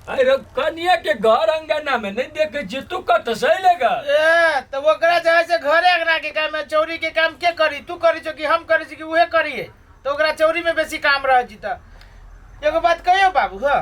अरे कनिया के घर अंगना में नहीं देखे छी, तू कत से लेगा? ए तऽ ओकरा जे है से घरे अंगना के काम है, चौरी के काम के करी? तू करी छो कि हम करी छी कि उहे करिए? तऽ ओकरा चौरी में बेसी काम रह जी। तऽ एगो बात कहियो बाबू? हाँ।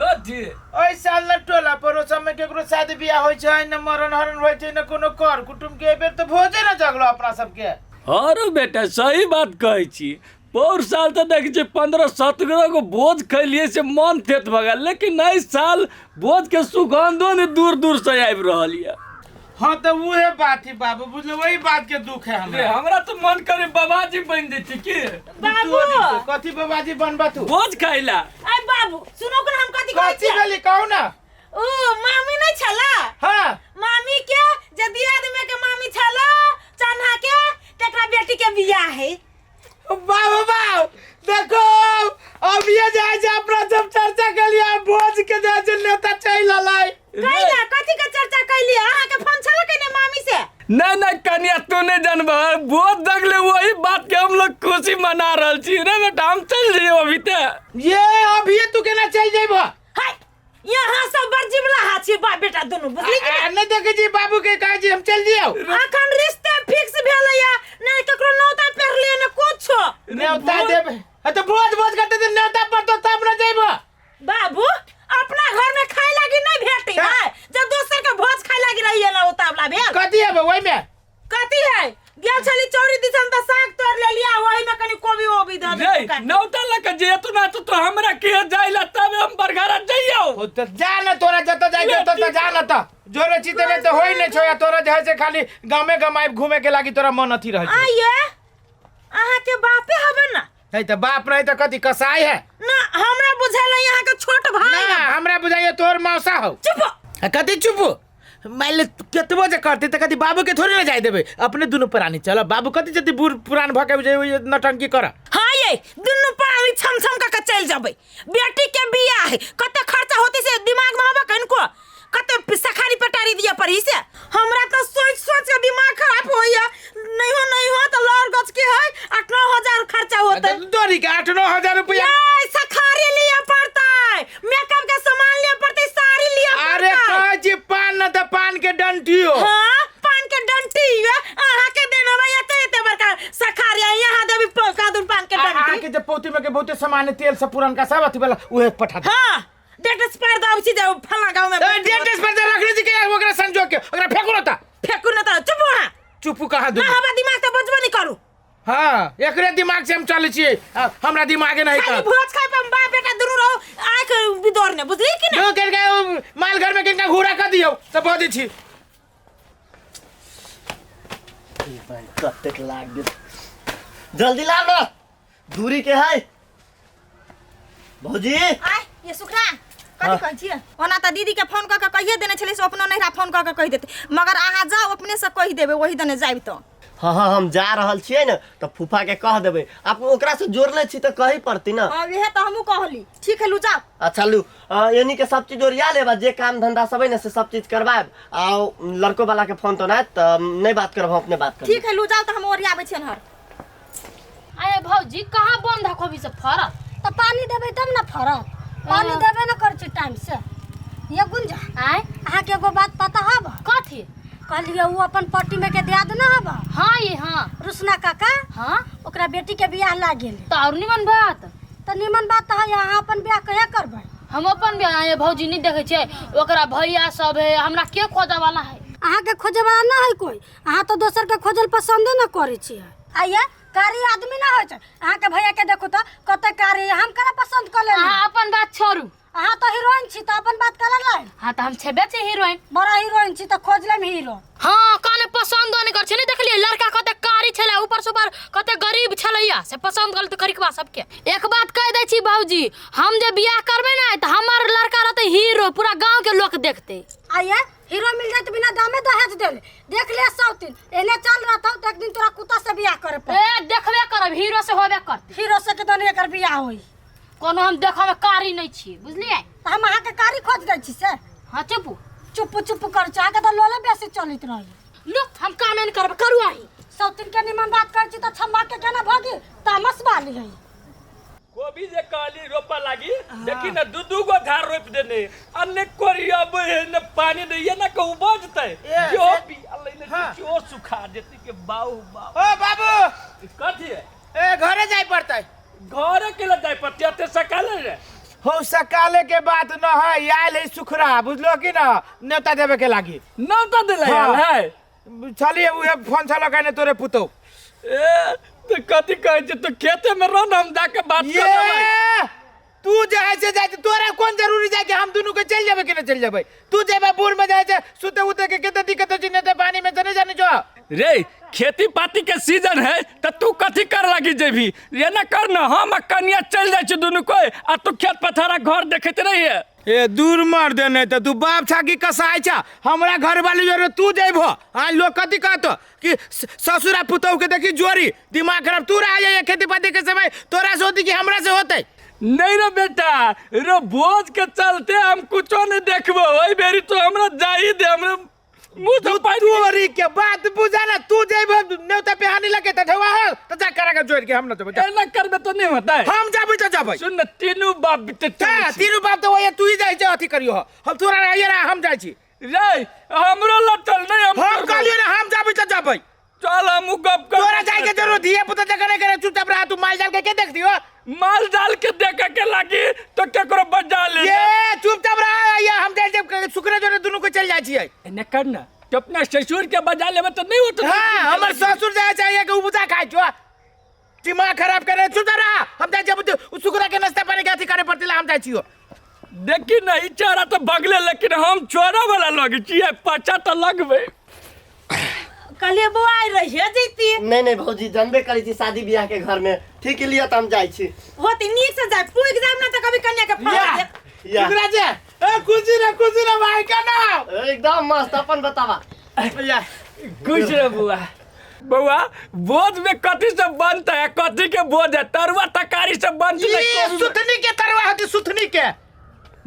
कथी? एहि साल न टोला पड़ोस में केकरो शादी बियाह होइ छै, न मरण हरण होइ छै, न कोनो कर कुटुम के। एहि बेर तऽ भोजे न जगलो अपना सबके। अरे बेटा, सही बात कहै छी। पौर साल तऽ देखै छियै 15-17 गो भोज खैलियै से मन थेत भऽ गेल, लेकिन एहि साल भोजके सुगन्धो ने दूर दूरसँ आबि रहल यऽ। हाँ, तऽ उहे बात है बाबू, बुझलो? वही बात के दुख है हमरा। हमरा तऽ मन करे बाबाजी बनि जैती की। बाबू। कथी बाबाजी बनबा तू? भोज खाइला। अरे बाबू, सुनो कोन हम कथी कहै कथी छी। भेली, कहू ना। ओ मामी नहीं छला? हाँ। मामी के जे दियाद में के मामी छला चन्हा के, तकरा बेटी के बियाह है। बाबू बाबू, देखो अब ये जाए जे अपना सब चर्चा के लिए भोज के जाए जे नेता चल अलाई। कैला कथी के चर्चा कैली? अहाँ के फोन छला के ने मामी से? नहीं नहीं कन्या, तू नहीं जानबा, बहुत जगले वही बात के हम लोग खुशी मना रहल छी। रे बेटा, हम चल जइयो अभी ते। ये अभी तू केना चल जइबो? हाय, यहाँ सब बड़ जिमला हाथ छी बाप बेटा दुनू, बुझली कि आ, नहीं देखे जी बाबू के कहे जी हम चल जियो। अखन रिश्ते फिक्स भेलैया, नहीं ककरो नौता पेरलिए ने कुछो। न्योता देब तो भोज भोज करते तो न्योता पर तो तब न जइबो। बाबू, अपना घर में खाए लागी नहीं भेटी है, जब दोसर के भोज खाए लागी रहिए ना उतावला भेल। कथी है वही में? कथी है, गेल छली चौरी दिसन त साग तोड़ ले लिया, वही में कनी कोबी ओबी द रे दे। नौता लके जे तू ना तो हमरा के जाइला तब हम बरघरा जइयो। ओ तो जा ना, तोरा जत जाय के तो जा ना। त जोरे चीते में तो होई नहीं छो, या तोरा जे है से खाली गामे गमाई घूमे के लागी तोरा मन अथी रहे। आइए, अहाँ के बापे हबे ना? नहीं तो बाप नहीं तो कथी कसाई है? ना, हमरा बुझायल नहीं अहाँ के छोट भाई। ना, हमरा बुझाइए तोर मौसा हो। चुप। आ, कथी चुप? मान ले केतबो जे करते तऽ कथी बाबू के थोड़े ना जाय देबै? अपने दुनू प्राणी चल। बाबू कथी जति बूढ़ पुरान भऽ के जे नौटंकी कर। हाँ ये दुनू प्राणी छम छम कऽ के चलि जेबै। बेटी के बियाह है, कते खर्चा होते से दिमाग में हबक इनको? कते सखारी पेटारी दिया पड़ी से हमरा तो सोच सोच के दिमाग खराब होइया। नहीं हो नहीं हो तो लौर गच के है 8-9 हजार खर्चा होते। दोरी के 8-9 हजार रुपया? ये सखारी लिया पड़ता है, मेकअप के सामान लिया पड़ता है, साड़ी लिया अरे पड़ता है। कहै छी पान न तऽ पान के डंटियो। हाँ, पान के डंटी अहाँ के देना भाई, एते एते बड़का सखारी यहाँ देबी कादुन पान के अहाँ डंटी। के जे पौती में के बहुते सामान है, तेल सब पुरनका सब अथी वाला उहे पठा दे। हाँ, डेट एक्सपायर दाव छी जे फला गांव में। ए, डेट एक्सपायर दे रखने छी के ओकरा संजोग के ओकरा फेंकू न त। फेकू न त चुप वहाँ। चुप कहाँ ना दू? हवा दिमाग त बजबो नहीं करू। हाँ, एकरे दिमाग से हम चलै छियै। हमरा दिमागे नहीं खाली का भोज खाए पर बाप बेटा दुनू रहो आँख बिदोर ने, बुझली कि ना? जो करके माल घर में किनका घूरा कर दियौ तऽ बजै छी। कतेक लाग गेल, जल्दी ला ना, दूरी के है भौजी। आय ये सुखरा, कथी कहै छियै? ओना तऽ दीदी के फोन कऽ के कहिए देने छलै से अपनो नैहरा फोन कऽ के कहि देतै, मगर अहाँ जाउ, अपने से कहि देबै ओही दने जायब तऽ। हाँ, हम जा रहल छियै ने तऽ फूफा के कह देबै। आप ओकरा से जोड़ले छी तऽ कही पड़ती ना। हाँ, इहे तऽ हमहूँ कहली। ठीक है, लू जाउ। अच्छा लू, यानी के सब चीज ओरिया लेब आ जे काम धंधा सब है ने से सब चीज करवाएब। आ लड़को वाला के फोन तो नहीं तऽ नहीं बात करब, हम अपने बात करब। ठीक है, लू जाउ तऽ हम ओरियाबै छियनि हर। अरे भौजी, कहाँ बंद है कोबी सब फरत? तऽ पानी देबै तब ने फरत। पानी देबे ने करै छै टाइम से। ये गुंजा। आय। अहाँके एगो बात पता हब? कथी? कहलियै ओ अपन पट्टी में के दिया देना हब। हाँ ये हाँ। रुसना काका। हाँ। ओकरा बेटी के बियाह लाग गेल। तऽ और निमन बात। तऽ निमन बात तऽ है, अहाँ अपन बियाह कहिया करबै? हम अपन बियाह? ये भौजी, नहीं देखे छियै ओकरा भैया सब है, हमरा के खोजे वाला है? अहाँके खोजे वाला ना है कोई, अहाँ तऽ दोसर के खोजल पसंदे न करै छियै। आइये कारी आदमी ना होइ छै। अहाँके भैया के देखू तऽ कते कारी, हम केना पसंद कऽ लेली? अहाँ अपन बात छोड़ू। अहाँ तऽ हीरोइन छी तऽ अपन बात कऽ लेलै। हाँ, तऽ हम छेबे छी हीरोइन। बड़ा हीरोइन छी तऽ खोज लेम हीरो। हाँ, काने पसंद नहीं कर छै, नहीं देखलियै लड़का कते कारी छलै, ऊपर से ऊपर कते गरीब छलैया, से पसंद करल तऽ करिकबा सबके। एक बात कह दै छी भौजी, हम जे बियाह करबै ने तऽ हमर लड़का रहतै हीरो, पूरा गांव के लोक देखतै। आइये हीरो मिल जाए तो बिना दामे दहेज देले देख ले सौतीन एने चल रहा था तो एक दिन तोरा कुत्ता से बियाह करे पर। ए, देखबे करब, हीरो से होबे करतै। हीरो से के दने एकर बियाह होई। कोनो हम देखऽ में कारी नहीं छी, बुझलियै? तऽ हम अहाँके कारी खोज दै छी से। हाँ, चुप। चुप चुप कर छी, अहाँके तऽ लोले बेसी चलैत रही। लो, हम कामे नहीं करब, करू अहीं। सौतीन के निमन बात करै छी तऽ छम्मा के केना भगी तामस वाली है। कोबी जे कहली रोपा लागी, देखी ना, दू दू गो धार रोप देने आ ने कोरिया ने पानी दैया ना कहूँ बजतै। ए, जो से- भी अल्लाह ने। हाँ। जो सुखा देती के बाऊ बाऊ। ओ बाबू। कथी है? ए, घरे जाय पड़तै। घरे के ले जाय पड़तै? एते सकाले रे? हो, सकाले के बात न है, आयल है सुखरा, बुझलो कि न, न्योता देवे के लागी। नौता दिला? हाँ। है। चलिए, उहे फोन छलो कहने तोरे पुतौ। ए, तो कथी कहै छै? तू खेते में रह न, हम जाके बात ये कर लेबै। तू जे है से जाय, तोरा कोन जरूरी जाय के? हम दुनू के चल जेबै कि न चल जेबै? तू जेबै, बूढ़ में जाय छै, सुते उते के कते दिक्कत होइ छै, नहि तऽ पानी में से नहीं जाने जो। रे, खेती पाती के सीजन है त तू कथी कर लागी जेबही? एना कर न, हम आ कनिया चल जाइ छी दुनू कोई आ तू खेत पथारा घर देखैत रहिए। ए, दूर मर दे, नहीं तऽ तू बाप छा कि कसाई छा? हमरा घर वाली जोरे तू जेबहो आ लोग कथी कहतो कि ससुर आ पुतहु के देखी जोरी। दिमाग खराब। तू रह जाइए, खेती पाती के समय तोरा से होती कि हमरा से होते? नहीं रे बेटा रे, बोझ के चलते हम कुछो नहीं देखबो। ओई बेरी तो हमरा जाई दे, हमरा मुंह से तू पानी। तोरी के बात बुझा ना, तू जेबहो न्योता पे हानि लगे त ठेवा हो त जा करा के जोड़ के, हम न जेबै, जा। एना करबे तो नहीं होता है। हम जाबै त जाबै। सुन न, तीनू बाप बिते हाँ, तीनू बाप तो वही, तू ही जाइ छै, अथी करियो। हम तोरा रहिए रहा, हम जाइ छी। रे, हमरो लटल नहीं हम। हम कहलियो ना, हम जाबै त जाबै। चल, हम गप कर। तोरा जाय के जरूरत धिया पुता जगह नहीं करे, चुपचाप रहा तू। माल जाल के के देख दियो? माल जाल के देखे के लागी तो केकरो बजा ले। ये, चुपचाप रहा या हम जाइ छै, सुकरे जोरे दुनू के चल जाइ छियै। एने कर ना, तो अपना ससुर के बजा लेबे तो नहीं होता? हाँ, हमर ससुर जाय चाहिए कि उ बुझा खाइ छो, दिमाग खराब करे। चुपचाप रहा, हम जाइ छियै। उ सुकरा के नाश्ता पानी के अथी करे पड़तै, हम जाइ छियो। देखी ना, ई चारा तो बगले, लेकिन हम छोरा वाला लोग छियै, पचा तो लगबे। कहलिए बौआ, आइ रहिए जैती। नहीं नहीं भौजी, जानबे करै छी शादी बियाह के घर में। ठीक लिअ तऽ हम जाइ छी। होती, नीक से जाय, पुग जाय ना तऽ कभी कन्या के फल या। देब। या। सुकरा जे, ए, खुशी रे, खुशी रे भाई, के नाम? एकदम मस्त, अपन बतावा। या। खुश रह बुआ। बउआ, बोझ में कथी सब बनता है? कथी के बोझ है? तरुआ तरकारी सब बनते? ये सुथनी के तरुआ होती, सुथनी के।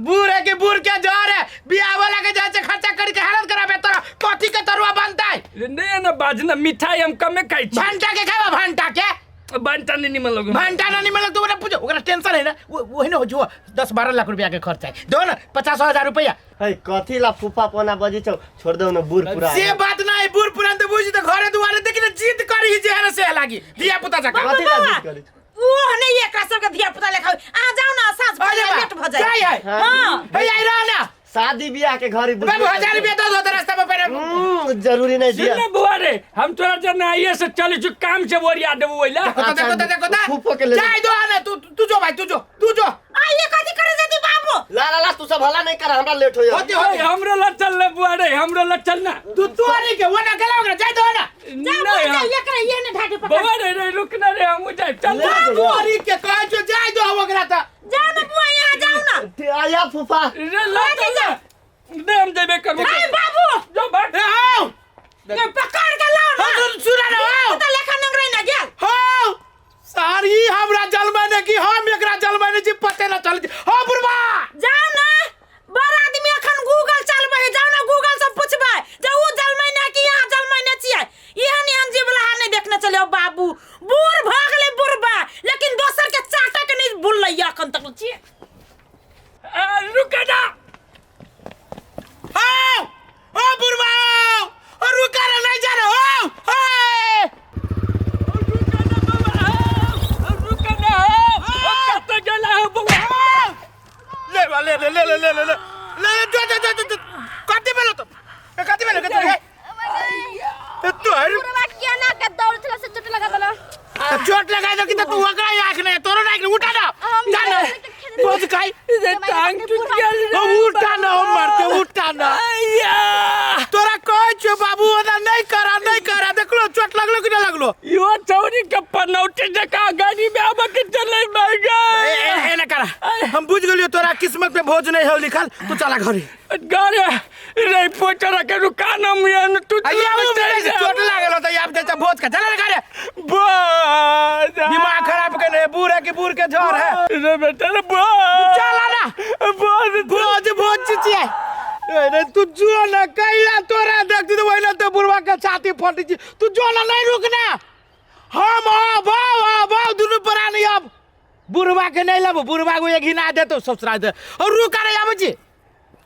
बूढ़ है कि बूढ़ के जर है, बियाह वाला के जाए से खर्चा करके हालत खराब है, तोरा कथी के तरुआ बनता है? नहीं ना बाजना, मिठाई हम कमे खाई छी। भंटा के खाबा, भंटा के। बनता नहीं निमन लोग। भंटा ना निमन तो ओकरा पूछो, ओकरा टेंशन है ना, वो वही ना हो जो 10-12 लाख रुपया के खर्चा है, दो ना 50,000 रुपया। है, कथी ला फूफा पोना बजै छौ? छोड़ दौ न, बूढ़ पूरा। से बात ना है, बूढ़ पुरान तो बुझी तो घरे दुआरे देखी ना, जिद करी जे है ना से लागी धिया पुता जका। कथी ला जिद करै छौ? ओ नहीं, एकरा सबके धिया पुता लेखा। अहाँ जाउ ना, साँझ भऽ अरे जाय, बा, लेट भऽ जाय। जाय है। हाँ। भैया, आई रह ना। शादी बियाह के घर ही बाबू, 1000 रुपया दो, दो रास्ता पे पहले। जरूरी नहीं सुन दिया। ना बुआ रे, हम तोरा जना आइए से चली छु, काम से बोरिया देबो ओइला। देखो तो, देखो तो, देखो तो। फूफो के ले। जाय दो ना, तू तू जो भाई, तू जो, तू जो। आ ये कथी करे जैती बाबू? ला ला ला, तू सब हला नहीं कर, हमरा लेट हो जा। होती होती। ओए, हमरो ला चल ले बुआ रे, हमरो ला चल ना। तू तोरी के वो ना गेला, ओकरा जाय दो ना। जा बुआ, नहीं, जा। हम- एकरा ये ने ढाके पकड़। बउआ रे, रे रुक ना रे, हमहूँ जाए चल। ले जा। तोरी के कहै छो, जाय दो ओकरा त। जाउ ना बुआ, यहाँ जाउ ना। आया फूफा। रे ला चल ना, नहीं हम जेबे करबो। ए बाबू। जो भाग। ए, आओ। ये पकड़ के लाओ ना। हम सुना ना, आओ। पुता लेखा नंगरै ना गेल। हो सारी हमरा जलमने की हम एकरा जलमने छी, पते ना चल हो बुढ़बा। जाउ ना, बड़ आदमी अखन गूगल चलबै है, जाउ ना गूगल से पूछबै जे उ जलमैने कि यहाँ जलमैने छियै। एहन एहन जीवलाहा नहि देखने छलियै बाबू। बूढ़ भऽ गेलै बुढ़बा, लेकिन दोसर के चाटक नहि भूललै अखन तक छियै। ए, रुक जा। आओ ओ बुढ़बा, आओ ओ, रुका ना, नहीं जा रहा हो हे। रुक ना बउआ, रुक ना, ओ कत गेला हो बउआ? ले बा, ले ले ले ले ले ले ले ले, जो जो जो जो, कति बेलो तो, ए, कति बेलो, कति बेलो तो हर बुढ़वा केना के दौड़ छला से चोट लगा देला। चोट लगाई दो कि तो तू ओकरा आंख नहीं, तोरो नहीं, उठा ना, हम जा ना। बोझ खाई। रे, टांग टूट गेल रे। ओ, उठा ना, हम मारते, उठा ना। अय्या। तोरा कहै छियो बाबू, ओना नहीं करा, नहीं करा, देखलो चोट लगलो कि नहीं लगलो? यो चौरी के पनौटी जका गाड़ी में आबे के चले भाग ए, गए। ए, ए, ना करा, हम बुझ गेलियो तोरा किस्मत में भोज नहीं है लिखल, तू चला घरे। गाड़ी रे, पोचरा के रुका ना मुया न तू। अय्या, उ मेरे से चोट लागल होता, आब जाय भोज का, चला घरे। बोझ दिमाग खराब केने, बूढ़ है कि बूढ़ के झर है। रे बेटा रे, बोझ। चला ना। बोझ। भोज भोज चिचिया। अरे तू जो ना, कैला तोरा देखती तो वही तो बुढ़वा के छाती फटी छी। तू जो ना, नहीं रुकना, हम अब अब अब दुनू प्राणी अब। बुढ़वा के नहीं लेबो, बुढ़वा को एक घिना देतो ससुरा दे। और रुक रे आबै छी।